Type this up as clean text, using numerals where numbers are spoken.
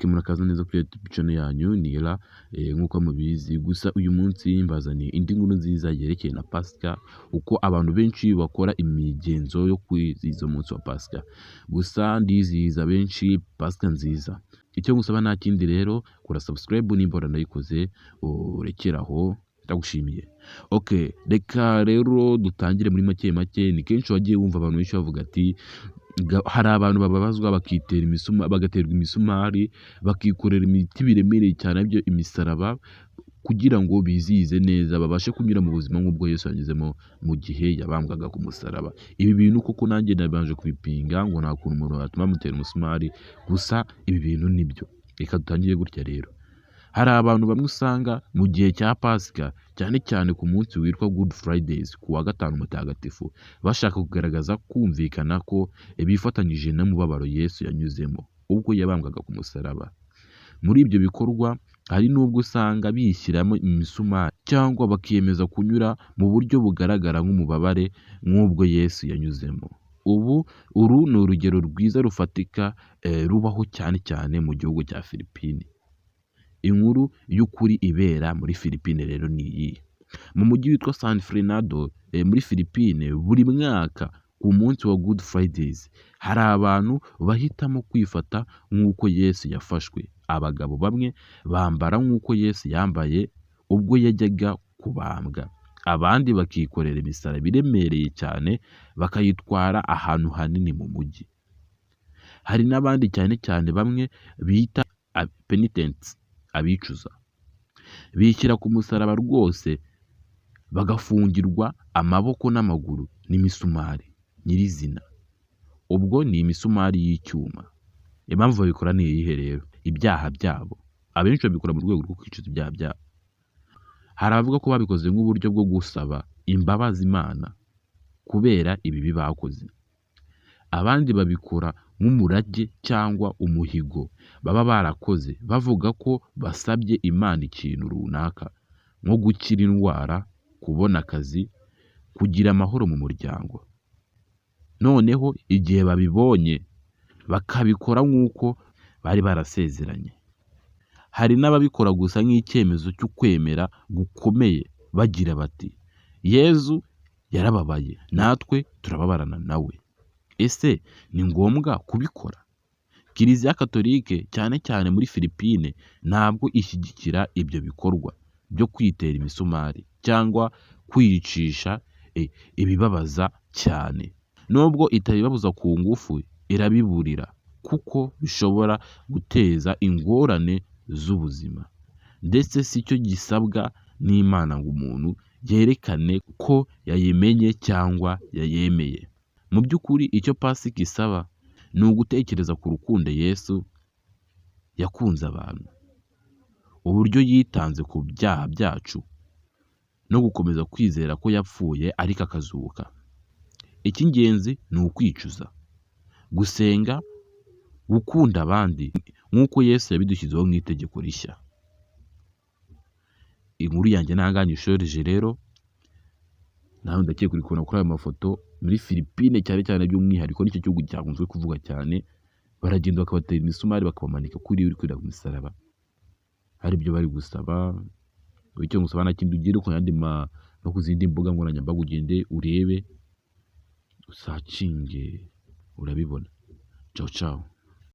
Ok, murakaza neza kuri YouTube channel yanyu Nira. Nk'uko mubizi, gusa uyu munsi mbazaniye indi nkuru nziza yerekeye na Pasika, uko abantu benshi bakora imigenzo yo kwizihiza umunsi wa Pasika. Gusa ndizihiza benshi Pasika nziza. Icyo ngusaba nta kindi rero, kora subscribe nimba waranayikoze, urekeraho, ndagushimiye. Ok, reka rero dutangire muri make make. Ni kenshi wagiye wumva abantu benshi bavuga ati hari abantu bababazwa bakitera imisuma, bagaterwa imisumari, bakikorera imiti biremereye cyane, aribyo imisaraba, kugira ngo bizihize neza, babashe kunyura mu buzima nk'ubwo Yesu yanyuzemo mu gihe yabambwaga ku musaraba. Ibi bintu koko nanjye nabanje kubipinga ngo nta kuntu umuntu yatuma amutera umusumari, gusa ibi bintu nibyo. Reka dutangire gutya rero. Hari abantu bamwe usanga mu gihe cya Pasika, cyane cyane ku munsi witwa Good Fridays, ku wa gatanu mutagatifu, bashaka kugaragaza kumvikana ko bifatanyije n'umubabaro Yesu yanyuzemo ubwo yabambwaga ku musaraba. Muri ibyo bikorwa hari n'ubwo usanga bishyiramo imisumari cyangwa bakiyemeza kunyura mu buryo bugaragara nk'umubabare nk'ubwo Yesu yanyuzemo. Ubu uru ni urugero rwiza rufatika, rubaho cyane cyane mu gihugu cya Filipine. Inkuru y'ukuri ibera muri Filipine rero ni iyi. Mu mujyi witwa San Fernando, muri Filipine, buri mwaka ku munsi wa Good Fridays hari abantu bahitamo kwifata nk'uko Yesu yafashwe. Abagabo bamwe bambara nk'uko Yesu yambaye ubwo yajyaga kubambwa, abandi bakikorera imisaraba iremereye cyane bakayitwara ahantu hanini mu mujyi. Hari n'abandi, cyane cyane bamwe bita penitents, abicuza, bishyira ku musaraba rwose, bagafungirwa amaboko n'amaguru n'imisumari nyirizina. Ubwo ni imisumari y'icyuma. Impamvu babikora ni iyihe rero? Ibyaha byabo. Abenshi babikora mu rwego rwo kwicuza ibyaha byabo. Hari abavuga ko babikoze nk'uburyo bwo gusaba imbabazi Imana kubera ibibi bakoze. Abandi babikora nk'umurage cyangwa umuhigo baba barakoze, bavuga ko basabye Imana ikintu runaka, nko gukira indwara, kubona akazi, kugira amahoro mu muryango. Noneho igihe babibonye bakabikora nk'uko bari barasezeranye. Hari n'ababikora gusa nk'icyemezo cyo kwemera gukomeye, bagira bati: "Yezu yarababaye, natwe turababarana nawe." Ese ni ngombwa kubikora? Kiliziya Katolike, cyane cyane muri Filipine, ntabwo ishyigikira ibyo bikorwa byo kwitera imisumari cyangwa kwiyicisha ibibabaza cyane. Nubwo itabibabuza ku ngufu, irabiburira kuko bishobora guteza ingorane z'ubuzima. Ndetse si cyo gisabwa n'Imana ngo umuntu yerekane ko yayimenye cyangwa yayemeye. Mu by'ukuri, icyo Pasika isaba ni ugutekereza ku rukundo Yesu yakunze abantu, uburyo yitanze ku byaha byacu, no gukomeza kwizera ko yapfuye ariko akazuka. Icy'ingenzi ni ukwicuza, gusenga, gukunda abandi nk'uko Yesu yabidushyizeho nk'itegeko rishya. Inkuru yanjye nta ngaha nyishoreje rero. Nawe ndakeka uri kubona kuri aya mafoto muri Filipine cyane cyane, by'umwihariko nicyo gihugu cyakunzwe kuvuga cyane, baragenda bakabatera imisumari, bakabamanika kuri uri kurira ku misaraba. Hari ibyo bari gusaba. Icyo ngusaba nta kindi, ugere ku yandi ma no ku zindi mbuga nkoranyambaga, ugende urebe, usearchinge, urabibona. Ciao ciao.